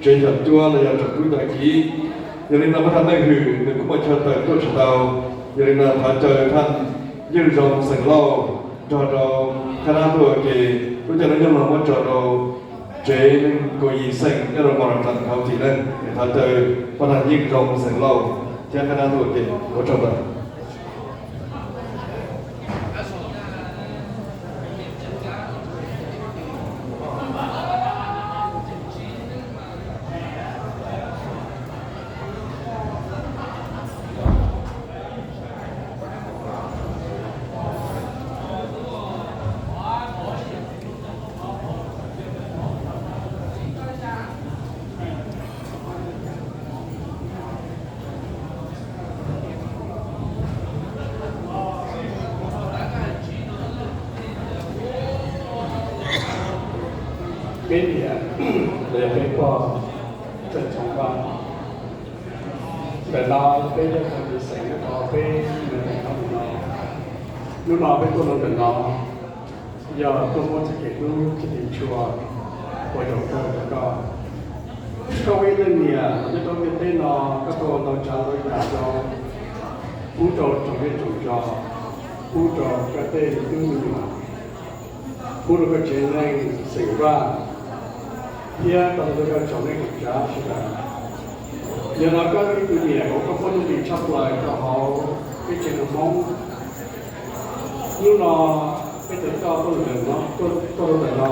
tsev xyom cuab los yog tsom kub cov kiv. Yog li no pab thaj Meej Hwm nws kuj muaj chaw tawm tuaj tsis tau. Yog li no thov caw thaj Yeej Zoo xeem Lauj nrog rau qhab nab tuaj ua ke. Lub caij lub nyoog no muab tso rau tsev neeg kaum yim xeem nyob rau Mos Las Tsees hauv tim neeg. Thov caw pab thaj Yeej Zoo xeem Lauj thiab qhab nab tuaj ua ke. Ua tsaug ntau. Peb niam los yog peb pog Txawj Txoov Vaj, ntawm no peb yog tag tiv xeem nyob rau peb mus ntawm no mus no. Hnub no peb tuaj los ntawm no yog tuaj muab txoj kev hlub txoj kev tshua ua zaum kawg rau koj. Koj ua ib leej niam los nyob rau ntiaj teb no, koj tau ua ntau tsav ntau yam rau, pub rau tsoom zej tsoom zos, pub rau koj tej me tub me nyuam, pub rau koj tsev neeg xeem Vaj, thiab tau rau koj tsoom neeg tsoom tsav sawv daws. Yog no koj ib tug niam uas koj muaj nuj nqis tshaj plaws rau hauv peb tsev neeg Hmoob. Hnub no peb cov coj tuaj rau ntawm no,